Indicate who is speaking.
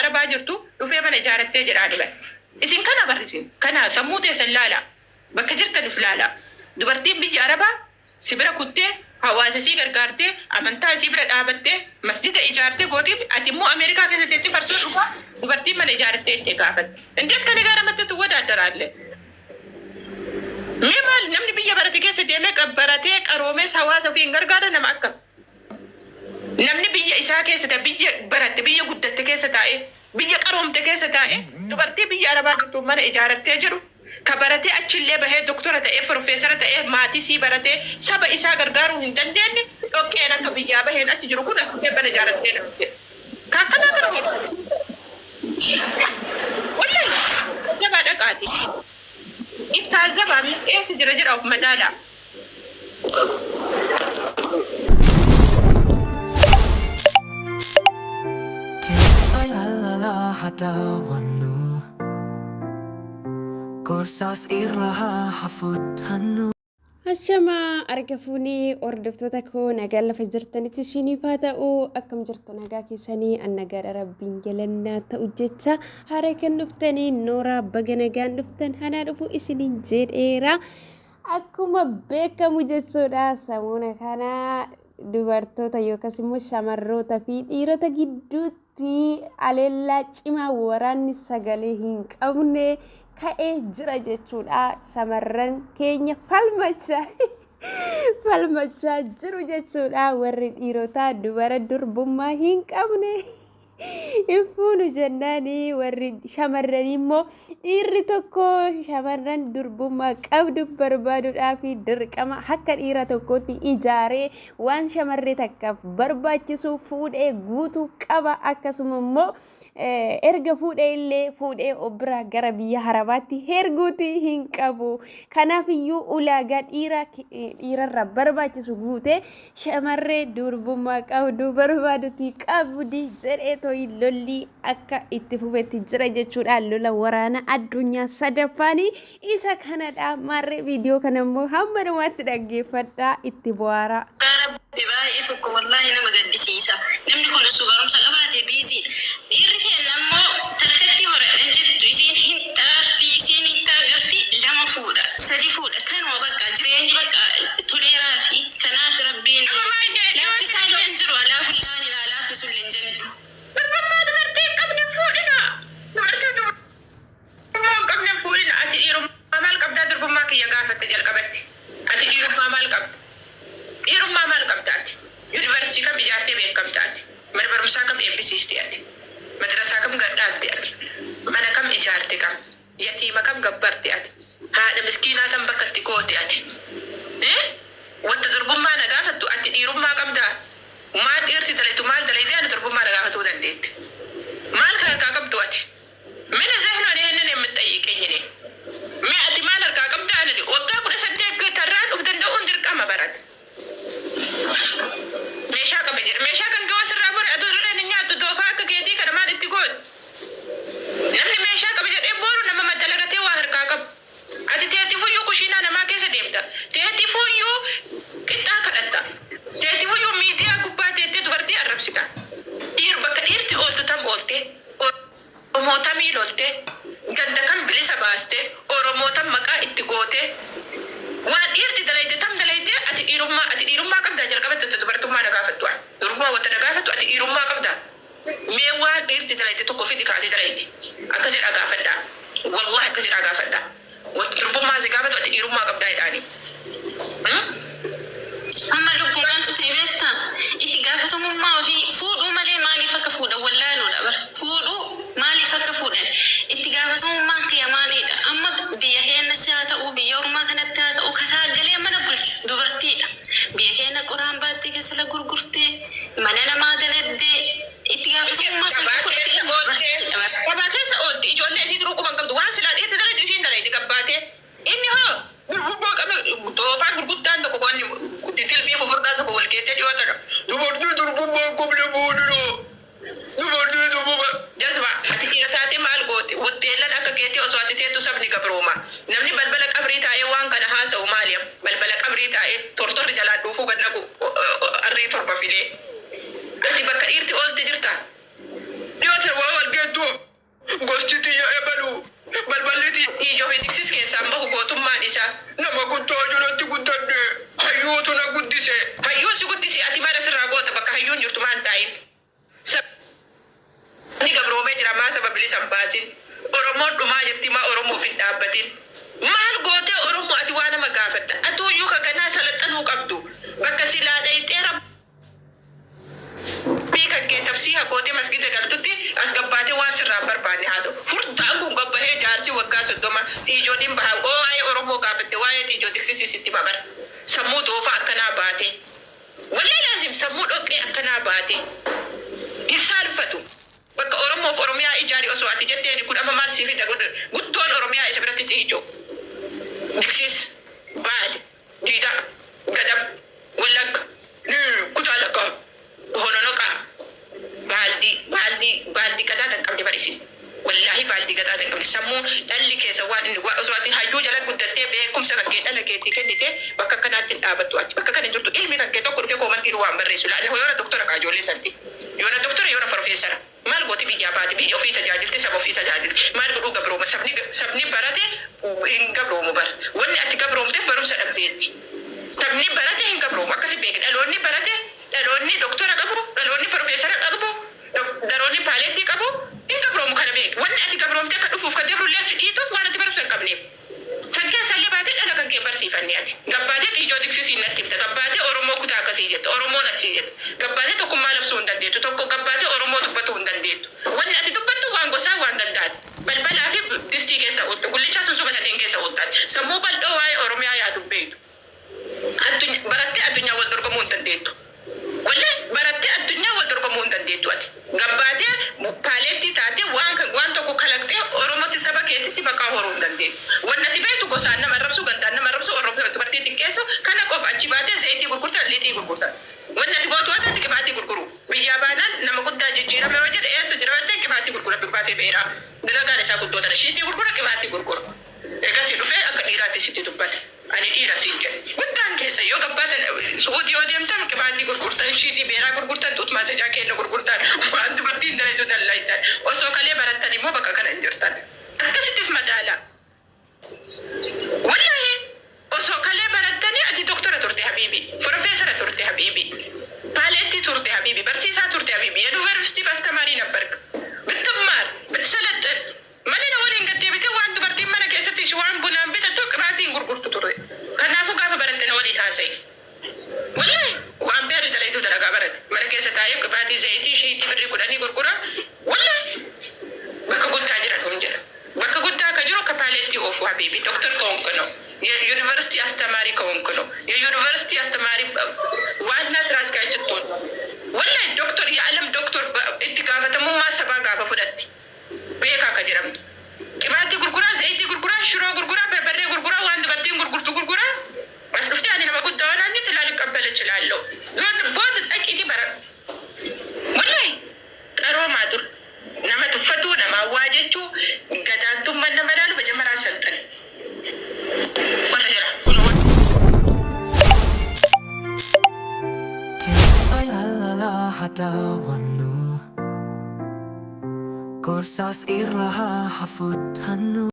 Speaker 1: Arabaa jirtu dhufee mana ijaarattee jedhaani bar. Isin kana bar isin kana sammuu teessan laalaa. Bakka jirtan uf laalaa. Dubartiin biyya Arabaa si bira kuttee, hawaasa isii gargaartee, amantaa isii bira dhaabattee, masjida ijaartee gootiif ati immoo Ameerikaa keessa teettee farsoo dhugaa dubartiin mana ijaarattee jettee gaafatta. Indeet kane gaara matte tuwwadaaddaraale? Mee maal namni biyya barate keessa deemee baratee qaroomees hawaasa ofii hin gargaarre nama akkam? Namni biyya isaa keessa taa'e, biyya baratte, biyya guddatte keessa taa'ee, biyya qaroomte keessa taa'ee, dubartii biyya Arabaa jirtuun mana ijaarattee jedhu, ka baratee achillee bahee doktora ta'ee, profeesara ta'ee, maatii sii baratee, saba isaa gargaaruu hin dandeenne, dhoqqeen akka biyyaa baheen achi jiru kun as dhufee mana ijaarattee naan jedha. Ka akkanaa kana hojjeta. Wallahi, jajjabaa dhaqaati. If taazzabaa mee eessa jira jedhaa of madaalaa.
Speaker 2: Gorsaas irra haa hafuttannu.
Speaker 3: Ashamaa arga fuunee hordoftoota koo nagaan lafa jirtanitti isiniif haa ta'u akkam jirtu nagaa keessanii an nagaadha rabbiin galannaa ta'u jecha haara kan dhuftanii nooraa baga nagaan dhuftan hanaa dhufu isiniin jedheera. Akkuma beekamu jechuudha samuuna kana dubartoota yookaas immoo shamarroota fi dhiirota gidduutti aleellaa cimaa waraanni sagalee hin qabne ka'ee jira jechuudha. Shamarran keenya falmachaa falmachaa jiru jechuudha. Warri dhiirotaa dubara durbummaa hin qabne. hin fuunu jennaani warri shamarranii immoo dhiirri tokko shamarran durbummaa qabdu barbaaduudhaaf dirqama akka dhiira tokkootti ijaaree waan shamarree takkaaf barbaachisu fuudhee guutuu qaba akkasuma immoo erga fuudhee illee fuudhee of biraa gara biyya harabaatti herguuti hin qabu kanaaf iyyuu ulaagaa dhiira dhiirarraa barbaachisu guutee Shamarree durbummaa qabdu barbaaduti qabdi jedhee toyi lolli akka itti fufetti jira jechuudha. Lola waraana addunyaa sadaffaani isa kanadha. Maarree viidiyoo kana immoo hamma dhumaatti dhaggeeffadhaa itti bohaaraa.
Speaker 4: Dhugaa rabbi baay'ee tokko wallaahi nama gaddisiisa namni kun osoo barumsa qabaate biiziidha dhiirri keenna ammoo takkattii horadha hin jettu isiin hin xaarti isiin hin taagarti lama fuudha sadi fuudha kanuma bakka jireenyi bakka toleeraafi kanaaf rabbiin
Speaker 1: Nama baay'ee dhiyoo
Speaker 4: laaffisaallee hin jiru alaa kulli haalin haa laaffisulle hin jennu.
Speaker 1: Durbummaa dubartii hin qabne hin fuudhinaa. Dubartii durbummaa hin qabne hin fuudhinaa. Ati dhiirummaa maal qabdaa durbummaa kiyya gaafatte jalqabatti. Ati dhiirummaa maal qabda? Dhiirummaa maal qabda ati? Yuunivarsiitii kam ijaartee beekamta ati? Mana barumsaa kam eebbisiiste ati? Madrasaa kam gad dhaabde ati? Mana kam ijaarte kam? Yatiima kam gabbarte ati? Haadha miskiinaa tam bakka itti goote ati? Eh? Watta durbummaa na gaafattu ati dhiirummaa qabdaa? Maal dhiirti dalaytu maal dalaydee ani durbummaa na gaafatuu dandeette? Maal ka harkaa qabdu ati? Mina zehno ani hennan yemixxayyiqeny ine. Mee ati maal harkaa qabda anani waggaa 18 tarraan uf danda'uun dirqama barat. Meeshaa qaba jedha. Meeshaa kan kee yoo sirraa bore adurreen hin nyaattu doofaa akka keetii kana maal itti gooti? Namni meeshaa qaba jedhee booru namama dalagatee waa harkaa qabu. Ati teetifuyyuu kushiinaa namaa keessa deemta. Teetifuyyuu qixxaa kadhatta. Teetifuyyuu miidiyaa gubbaa teettee dubartii arrabsita. Dhiir bakka dhiirti ooltu tam ooltee? Oromoo tamii lolte? Ganda kam bilisa baaste? Oromoo tam maqaa itti goote? Waan dhiirti dalayde tam dalaydee ati dhiirummaa ati dhiirummaa qabdaa jalqabatti wanta dubartummaa na gaafattu an durbummaa wanta na gaafattu ati dhiirummaa qabdaa mee waan dhiirti dalayde tokko fidi ka ati dalayde akkas jedhaa gaafadhaa wallahi akkas jedhaa gaafadhaa wanta durbummaa si gaafatu ati dhiirummaa qabdaa jedhaani.
Speaker 4: Amma lubbuu maaltu ta'e beektaa? Itti gaafatamummaa ofii fuudhuu malee maaliif akka fuudhan wallaaluudha bar. Fuudhuu maaliif akka fuudhan itti gaafatamummaan kiyya maaliidha? Amma biyya keenyas haa ta'u biyya ormaa kanatti haa ta'u ka saagalee mana bulchu dubartiidha. Biyya keenya qoraan baattee kasala gurgurtee mana namaa daladdee itti gaafatamummaa san
Speaker 1: Gabaa
Speaker 4: fudhatee
Speaker 1: keessa oolte
Speaker 4: dubartiidha bar.
Speaker 1: gabaa keessa oolti ijoollee isii duruu quba hin qabdu waan silaa dhiirti dalaydu isiin dalaydi gabbaatee Inni hoo gurgubboo qaba doofaan gurguddaan tokko wanni dilbii fufurdaan tokko wal geettee dhiyoo tana. Dubartii durbummaa hin qabne fuudhinaa. Dubartii Guddoo gosti tiyya ebalu balballi tiyya ijoo hidiksis keessaan bahu gootummaan isaa nama guddoo jalatti guddadhe hayyuutu na guddise. Hayyuun si guddise, ati maal asirraa goota? Bakka hayyuun jirtu maal taa'in? Sabni gabroomee jira, maa saba bilisa hin baasin? Oromoon dhumaa jirti, maa Oromoof hin dhaabbatin? Maal gootee Oromoo ati waa nama gaafatta? Atuuyyuu ka ganaa salaxanuu qabdu bakka silaa dhayxee Rabbii kan kee tafsiiha gootee masgida galtutti as gabbaatee waan sirraa hin barbaanne haasa'u. Furdaan kun gabbahee jaarsi waggaa 30 xiijoodhin baha oo waa'ee Oromoo gaafatte waa'ee xiijoo tiksisii sitti hima bar. Sammuu doofaa akkanaa baatee. Wallahi laazim sammuu dhoqqee akkanaa baatee. Hin saalfatu. Bakka Oromoof Oromiyaa ijaari osoo ati jetteeni kun amma maal sii fida guddoon Oromiyaa isa biratti xiijoo. Diksiis. Baale. Diidaa. Gadab. Wallagga. Kutaa lakkaa. Hononoqaa. Baaldii baaldii baaldii qadaada hin qabne bar isin. Wallaahi baaldii qadaada hin qabne. Sammuu dhalli keessa waan inni waa osoo ati hayyuu jala guddattee beekumsa kan kee dhala keetii kennite bakka akkanaatti hin dhaabattu ati. Bakka kana hin jirtu. Ilmi kan kee tokko dhufee koomantii waan barreessu laala. Yoona doktora kaa ijoolleen tanti. Yoona doktora yoona farofeessara. Maal gooti biyyaa baate biyya ofii tajaajilti saba ofii tajaajilti. Maal godhuu gabrooma sabni sabni barate hin gabroomu bar. Wanni ati gabroomteef barumsa dhabdeetti. Sabni barate hin gabroomu akkasi beeki. Dhaloonni barate dhaloonni doktora qabu dhaloonni farofeessara qabu dhaloonni paaleettii qabu hin gabroomu kana beeki. Wanni ati gabroomtee ka dhufuuf ka dabrullee si dhiituuf waan ati barumsa hin qabneef. San keessallee baatee dhala kan kee hin barsiifanne ati. Gabbaatee xiijoo tiksisiin natti himta. Gabbaatee Oromoo kutaa akkasii jetta. Oromoon asii jetta. Gabbaatee tokkummaa labsuu hin dandeettu. Tokko gabbaatee Oromoo dubbatuu hin dandeettu. Wanni ati dubbattu waan gosaa waan gandaati. Balbalaa fi distii keessa oolta. Gullichaa sunsuma sadeen keessa oolta ati. Sammuu bal'oo waa'ee Oromiyaa yaadu hin beektu. Addunyaa barattee addunyaa wal dorgomuu hin dandeettu. Wallahi barattee addunyaa wal dorgomuu hin dandeettu ati. Gabbaatee paaleettii taatee waan waan tokko kalaqxee Oromotti saba keetitti maqaa horuu hin dandeettu. Wanni ati beektu gosaan nama arrabsuu, gandaan nama arrabsuu, Oromoo dubartii xiqqeessuu kana qofa achi baatee zayitii gurgurta, liixii gurgurta. Wanni ati gootu ati qibaatii gurguruu. Biyyaa baanaan nama guddaa jijjiirame yoo jedhe eessa jira yoo jette qibaatii gurgura qibaatii beeraa. Dalagaan isaa guddoo tana shiitii gurgura qibaatii gurgura. Egasii dhufee akka dhiiraatti sitti dubbate. Ani dhiira siin jedhe. Guddaan keessan yoo gabbaatan Su'uudii yoo deemtan qibaatii gurgurtan, shiitii beeraa gurgurtan, xuut maasajaa keenna gurgurtan, waan dubartiin dalaydu dalaydan. Osoo kalee barattan immoo bakka kana hin jirtan. Akkasitti of madaalaa. Wallahi osoo kalee barattanii ati doktora turte habiibi, profeesara turte habiibi, paaleettii turte habiibi, barsiisaa turte habiibi, የዩኒቨርሲቲ አስተማሪ ነበርክ። ብትማር ብትሰለጥን Malee na waliin gad deebitee waan dubartiin mana keessatti ishi waan bunaan bitattu qibaatii hin gurgurtu turre. Kanaafuu gaafa baratte na waliin haasa'i. Wallahi waan beerri dalaytuu dalagaa barate. Mana keessa taa'ee qibaatii zayitii shiitii birrii kudhanii gurgura. Wallahi bakka guddaa jira nuun jedha. Bakka guddaa ka jiru ka paaleettii oofu habiibi doktor ከሆንክ ነው የዩኒቨርሲቲ አስተማሪ ከሆንክ ነው የዩኒቨርሲቲ አስተማሪ ዋና ስራ አስኪያጅ ስትሆን wallahi doktor የዓለም doktor itti gaafatamummaa sabaa gaafa fudhatte. Beekaa ka jedhamtu. Qibaatii gurguraa, zayitii gurguraa, shiroo gurguraa, barbarree gurguraa, waan dubartiin gurgurtu gurguraa. As dhuftee ani nama guddaa waan aannetti laalliqqabbala chilaalloo. Booda dhaqiitii baradhu. Wallahi qaroomaa dur. Nama tuffatuu, nama waa jechuu, gadaantummaan nama ilaalu majamaraa salxan. Warra jira. Kun
Speaker 2: Gorsaas irra haa hafuttannu.